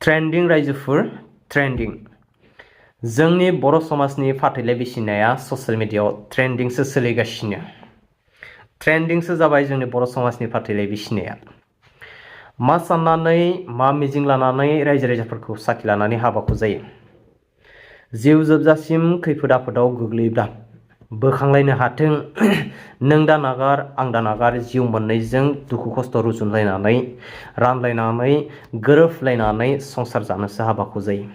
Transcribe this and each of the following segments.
Trending रायजोफोर trending जोंनि बर' समाजनि फाथैलाइ बिसिनाया ससियेल मिडियायाव ट्रेन्डिंसो सोलिगासिनो। ट्रेन्डिंसो जाबाय जोंनि बर' समाजनि फाथैलाइ बिसिनाया। मा साननानै मा मिजिं लानानै रायजो राजाफोरखौ साखि लानानै हाबाखौ जायो। जिउ जोबजासिम खैफोद आफोदाव गोग्लैब्ला बोखांलायनो हाथों नों दा नागार आं दा नागार जिउ मोननैजों दुखु खस्थ' रुजुनलायनानै रानलायनानै गोरोबलायनानै संसार जानोसो हाबाखौ जायो।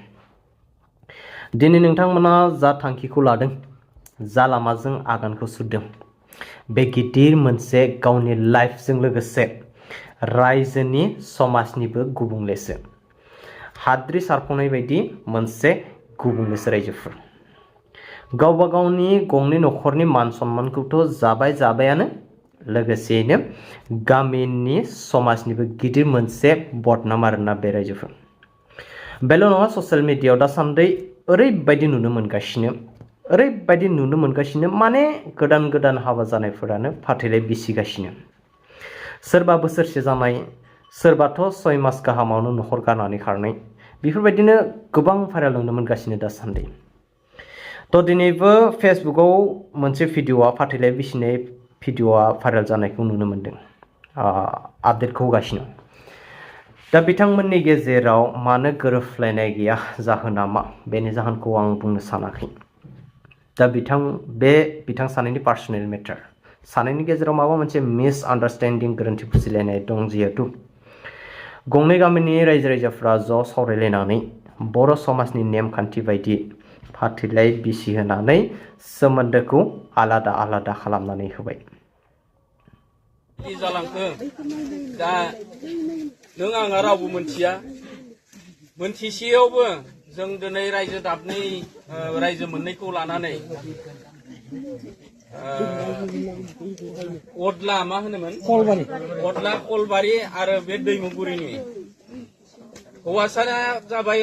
दिनै नोंथांमोना जा थांखिखौ लादों जा लामाजों आगानखौ सुरदों बे गिदिर मोनसे गावनि लाइफजों लोगोसे रायजोनि समाजनिबो गुबुंलेसो हाद्रि सारफुंनाय बायदि मोनसे गुबुंलेसो रायजोफोर गावबा गावनि गंनै न'खरनि मान सन्मानखौथ' जाबायानो लोगोसेयैनो गामिनि समाजनिबो गिदिर मोनसे बदनाम आरोना बे रायजोफोर बेल' नङा ससियेल मिडियायाव दासान्दि ओरैबायदि नुनो मोनगासिनो माने गोदान हाबा जानायफोरानो फाथैलाइ बिसिगासिनो सोरबा बोसोरसे जानाय सोरबाथ' 6 मास गाहामावनो न'खर गारनानै खारनाय बेफोरबायदिनो गोबां भाइराल नुनो मोनगासिनो दासान्दि। थ' दिनैबो फेसबुकाव मोनसे भिडिअ'आ फाथैलाइ बिसिनाय भिडिअ'आ भाइराल जानायखौ नुनो मोनदों आपडेटखौ होगासिनो। दा बिथांमोननि गेजेराव मानो गोरोबलायनाय गैया जाहोना मा बेनि जाहोनखौ आं बुंनो सानाखै। दा बिथां सानैनि पार्सनेल मेटार सानैनि गेजेराव माबा मोनसे मिसआन्डारस्टेन्डिं गोरोन्थि बुजिलायनाय दं जिहेतु गंनै गामिनि रायजो राजाफ्रा ज' सावरायलायनानै बर' समाजनि नेमखान्थि बायदि फाथैलाइ बिसि होनानै सोमोन्दोखौ आलादा खालामनानै होबाय। दा नों आंहा रावबो मोनथिसेयावबो जों दिनै रायजो दाबनै रायजो मोननैखौ लानानै अदला मा होनोमोन अदला कलबारि आरो बे दैमुगुरिनि हौवासाया जाबाय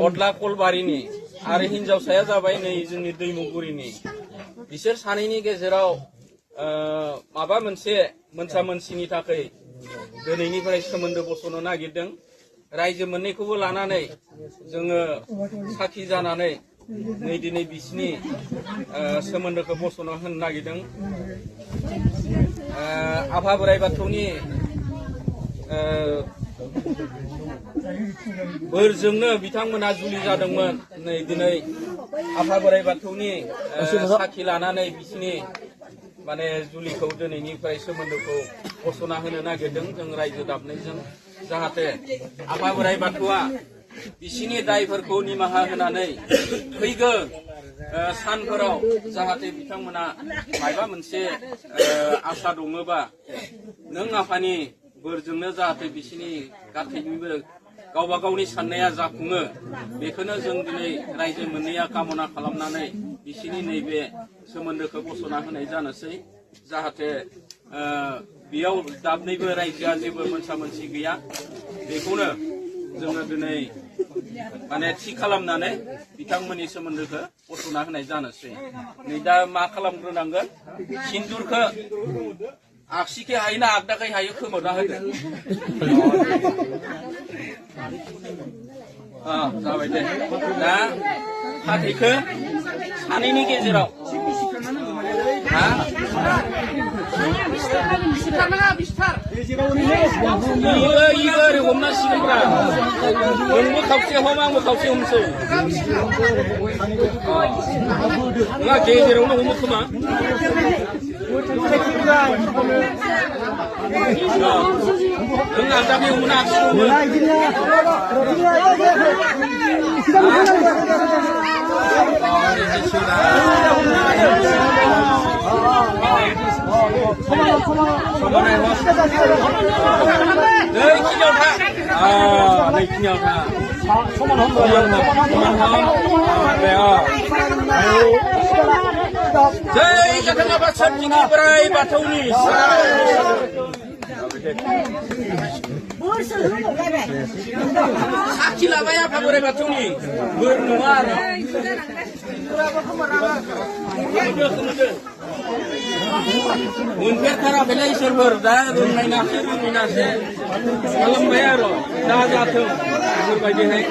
अदला कलबारिनि आरो हिनजावसाया जाबाय नै जोंनि दैमुगुरिनि बिसोर सानैनि गेजेराव माबा मोनसे मोनसा मोनसिनि थाखाय दिनैनिफ्राय सोमोन्दो बस'नो नागिरदों। रायजो मोननैखौबो लानानै जोङो साखि जानानै नै दिनै बिसिनि सोमोन्दोखौ बस'नो होनो नागिरदों। आफा बोराइ बाथौनि बोरजोंनो बिथांमोना जुलि जादोंमोन। नै दिनै आफा बोराइ बाथौनि साखि लानानै बिसिनि माने जुलिखौ दिनैनिफ्राय सोमोन्दोखौ बस'ना होनो नागिरदों जों रायजो दाबनैजों जाहाथे आफा बोराइ बाथौआ बिसिनि दायफोरखौ निमाहा होनानै फैगोन सानफोराव जाहाथे बिथांमोना माबा मोनसे आसा दङबा नों आफानि बोरजोंनो जाहाथे बिसिनि गासैनिबो गावबा गावनि साननाया जाफुङो बेखौनो जों दिनै रायजो मोननैया कामना खालामनानै बिसिनि नैबे सोमोन्दोखौ बस'ना होनाय जानोसै जाहाथे बेयाव दाबनैबो रायजोआ जेबो मोनसा मोनसि गैया बेखौनो जोङो दिनै माने थि खालामनानै बिथांमोननि सोमोन्दोखौ बस'ना होनाय जानोसै। नै दा मा खालामग्रोनांगोन सिन्दुरखौ आगसिखै हायो ना आगदाखै हायो खोमोरना होदो। जाबाय दे दा फाथैखौ सानैनि गेजेराव ओरै हमनांसिगोनब्रा नोंबो खावसे हम आंबो खावसे हमसै नङा गेजेरावनो हमो खोमा नों आगदाखै हमना जय जगन्नाथ बोराइ बाथौनि साखि लाबाय आफा बोराइ बाथौनि बोर नङा आरो मोनफेरथाराखैलै इसोरफोर दा रोंनायनासो रोङैनासो खालामबाय आरो दा जाथों बेफोरबायदिहाय